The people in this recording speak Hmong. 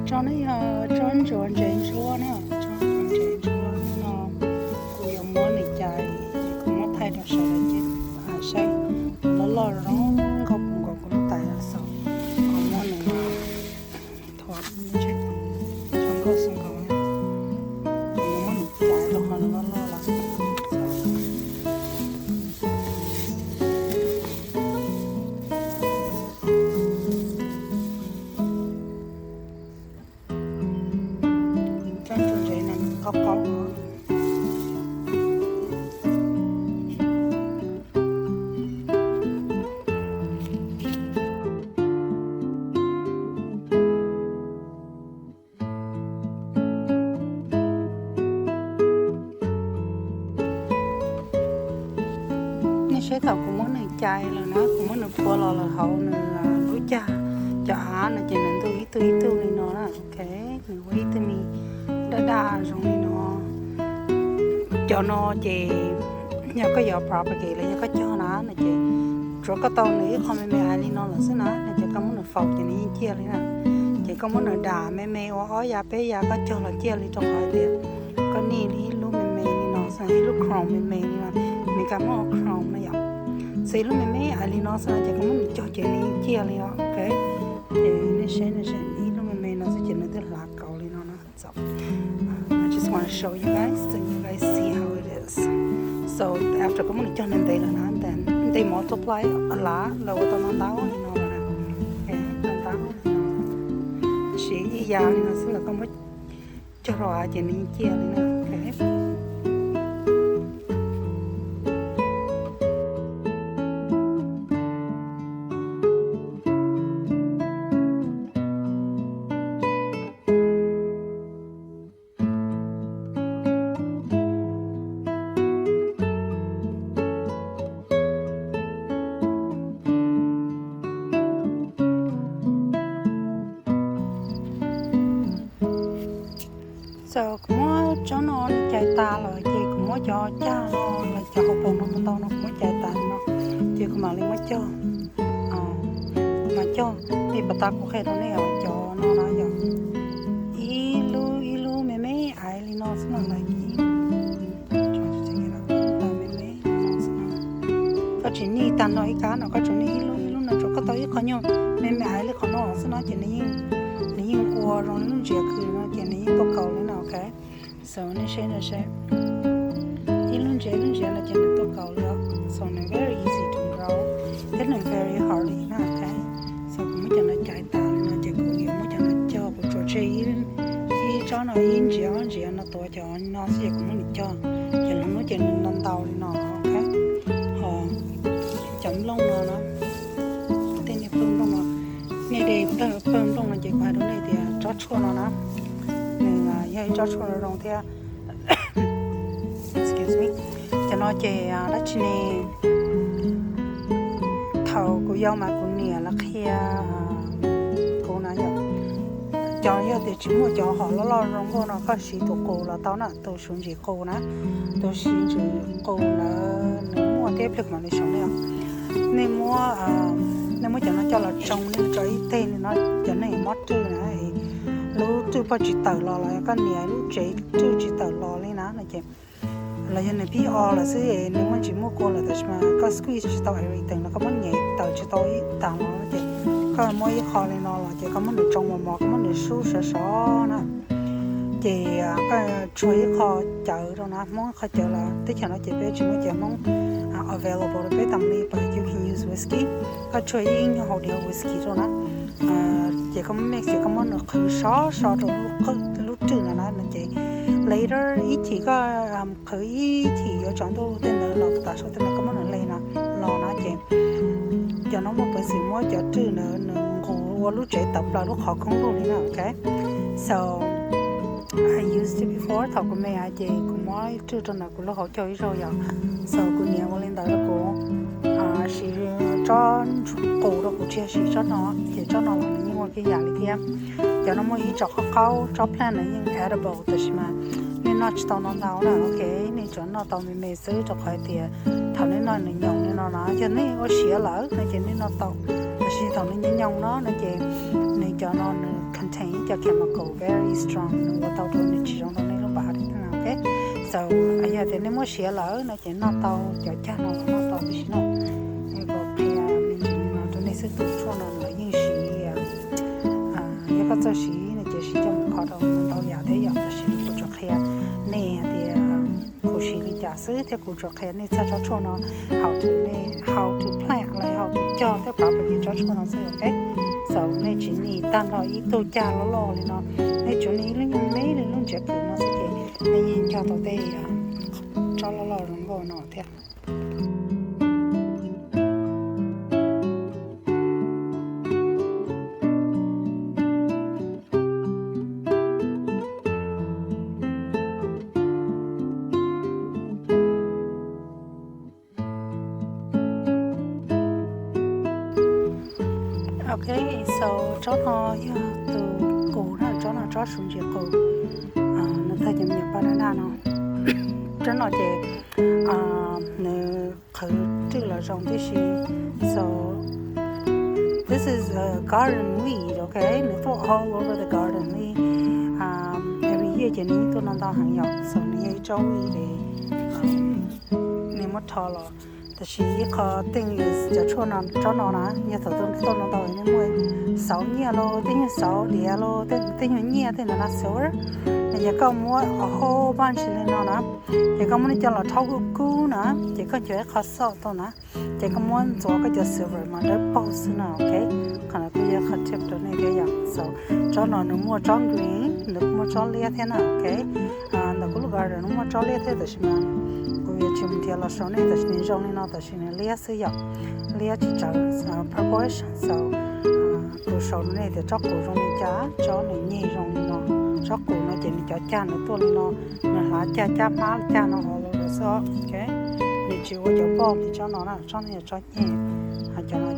Tsob no yog tsob ntsuav ntses ntsuab na, tsob ntsuav ntses ntsuab no kuv yuav muab nws cais, kuv muab thaij rau sawv daws saib, loj loj zoo nkauj puv nkaus kuv lub tais lawm xwb. Kuv muab nws thuav zoo nkauj xwb nkaus, kuv yuav muab nws cais rau qhov nws loj loj lawm. Tsob ntsuav ntses no qaub qaub. Nej saib thaum kuv muab nws cais lawm na, kuv muab nws phua los lawm hauv nws lub cag, cov av no ces nws ntug ib tug ib tug li no na, ok, nws ua ib tug me daj daj zoo li no. Cov no ces yog koj yuav propagate los yog koj cog na no ces tsuav koj tau nws ib qho me me ais li no lawm xwb na, no ces koj muab nws faus ces nws yeej ciaj li na. Ces koj muab nws dam me me ua ob yav peb yav koj cog los ciaj li rau qhov hais tias koj need ib lub me me li no xwb, ib lub chrome me me li no, Meskas muab ua chrome na yom. Xws ib lub me me ais li no xwb no ces koj muab nws cog ces nws yeej ciaj li os, ok. Ces nej saib, nej saib ib lub me me no xwb ces nws twb hlav kaus li no na. So, I just want to show you guys, then you guys see how it is. So, after koj muab nws cog ntev ntev lawm na, then they multiply a lot, lawv ua tau ntau ntau li no lawm na. Ok, ntau ntau li no. Tab sis ib yav li no xwb los koj muab cog rau av ces nws yeej ciaj li na. Ok. So kuv muab tsob no cais tas lawm ces kuv muab cov cag no, cov hauv paus no ntau ntau no kuv muab cais tas no, ces kuv mam li muab cog, mam cog li pas tas kuv qhia rau nej os, cov no no yog ib lub ib lub me me ais li no xwb no lawm. Koj tsis need tag nrho ib kab no, koj tsuas need ib lub ib lub no, tsuas koj tau ib qho nyuag me me ais li qhov no xwb no ces nws yeej ua zoo li lub ntsiav khw no ces nws yeej tuaj kaus li na, ok. So nej saib, nej saib, ib lub ntsiav ib lub ntsiav no ces nws tuaj kaus li os. So nws very easy to grow thiab nws very hardy na, ok. So kuv muab cov no cais tas li no ces kuv yuav muab cov no cog, kuv tsuas tseg ib tsob no ib ntsiav ob ntsiav no tuav cov no xwb ces kuv muab nws cog, ces lwm hnub ces nws ntau ntau li no, ok. Ho cov nplooj no na, tej niag pawg nplooj no, nej de pawg nplooj no ces kuv hais rau nej tias tsob tshuaj no na, nws yog ib tsob tshuaj zoo thiab. Excuse me. Cov no ces dab tsi ne, thaum kuv yau mas kuv niam lawv qhia kuv na yom, cov yog tias tsis muaj cov hom loj loj zoo nkauj no koj siv tus qus los tau na, tus siv ntsis qus na, tus siv ntsis qus ntawd nws muaj thiab pliag mam li sau nej os. Nej muab, nej muab cov no coj los tsoo, nej tso ib teg li no, cov neeg mob rwj na, lub rwj poj tsis tawm los los koj nias lub tsev rwj tsis tawm los li na no ces los yog nws pib o lawm xwb, nws muaj ntsis muaj kua lawm tab sis mas koj squeeze tsis tau everything los koj muab nyem tawm tsis tau ib tag los ces koj muab ib qho li no los ces koj muab nws tsoo mos mos, koj muab nws sub sov sov na, ces koj tshuab ib qho cawv rau na, Hmoob qhov cawv los teb chaws no ces peb tsis muaj cawv Hmoob available rau peb tas li, but you can use whisky. Koj tshuab ib nyuag hauv diav whisky rau na, ces koj muab mix ces koj muab nws qhwv sov sov rau lub rwj no na no ces later ib chim koj qhwv ib chim yuav tsaus ntuj tej ntawd los tas sau tej ntawd koj muab nws hle no los na ces cov no muaj peev xwm muab cov rwj ntawd nws nqus ua lub tsev tawm plaws lub qhov khoob lug li na, ok. So I used it before, thaum kuv me ces kuv muab rwj rau ntawm kuv lub hauv caug ib zaug yom. So kuv niam ua li ntawd rau kuv, siv tsob qus rau kuv tsis yog siv tsob no, ces tsob no los nws yeej ua kiag yam li thiab. Cov no muaj ib tsob qaub qaub, tsob plant no yeej edible tab sis mas nej noj tsis tau ntau ntau na, ok. Nej tsuas noj tau me me xwb rau qhov hais tias thaum nej noj nws nyoos li no na, yog nej ua siav lawm no ces nej noj tau, tab sis thaum nws nyoos nyoos no no ces nws cov no nws contain ib co chemical very strong, nws ua tau rau nws tsis zoo rau nej lub body. Ok, so yog tias nej muab siav lawm no ces noj tau cov cag no los noj tau tib si no. Kuv qhia me ntsis no rau nej xwb, tus tshuaj no lawv yeej siv, yog koj txawj siv no ces siv coj mus kho rau ntau yam thiab yom, tab sis kuv tsuas qhia nej hais tias kuv siv li cas xwb thiab kuv tsuas qhia nej txog tsob tshuaj no how to, how to plant los how to cog thiab property tsob tshuaj no xwb. Ok, so nej tsis need tag nrho ib tug cag loj loj li no, nej tsuas need ib lub nyuag me li lub ntsiav kws no xwb ces nej yeej cog tau tej tsob loj loj zoo nkauj no thiab. Ok, so tsob no yog tus qus na, tsob no tsob suv ntsis qus, nws tag cov me nyuam banana no. Tsob no ces nws qhwv rwj los zoo tib si. So this is a garden weed, ok, nws tuaj all over the garden li. Every year ces nws yeej tuaj no ntau heev yom, so nws yog ib tsob weed li nej muab rho los. Tab sis ib qho thing is cov tshuaj no, tsob no na, yog thaum tuaj no ntau nej muaj xauv nyiaj los, tej nyuag xauv diav los, tej nyuag nyiaj tej ntawd na, silver, no ces koj muab a whole bunch li no na, ces koj muab nej coj los rhaub kub kub na, ces koj ncuav ib qho salt tau na, ces koj muab ntxuav koj cov silver mas dawb paug xwb na. Ok, qhov no kuj yog qhov tip rau nej thiab yom. So tsob no nws muaj tsob green, nws kuj muaj tsob liab thiab na. Ok, ntawm kuv lub garden nws muaj tsob liab thiab, tab sis mas kuv yuav tsis mus nrhiav los sau nej, tab sis nws zoo li no tab sis nws liab xwb yom, liab tsis tawv, purplish. So kuv sau rau nej tias tsob qus zoo li cas, tsob nws nyeg zoo li no. Tsob qus no ces nws cov cag nws tuaj li no, nws hlav cag cab hmab cag no all over xwb. Ok, nws tsis ua cov poj li tsob no na, tsob no yog tsob nyeg, cov no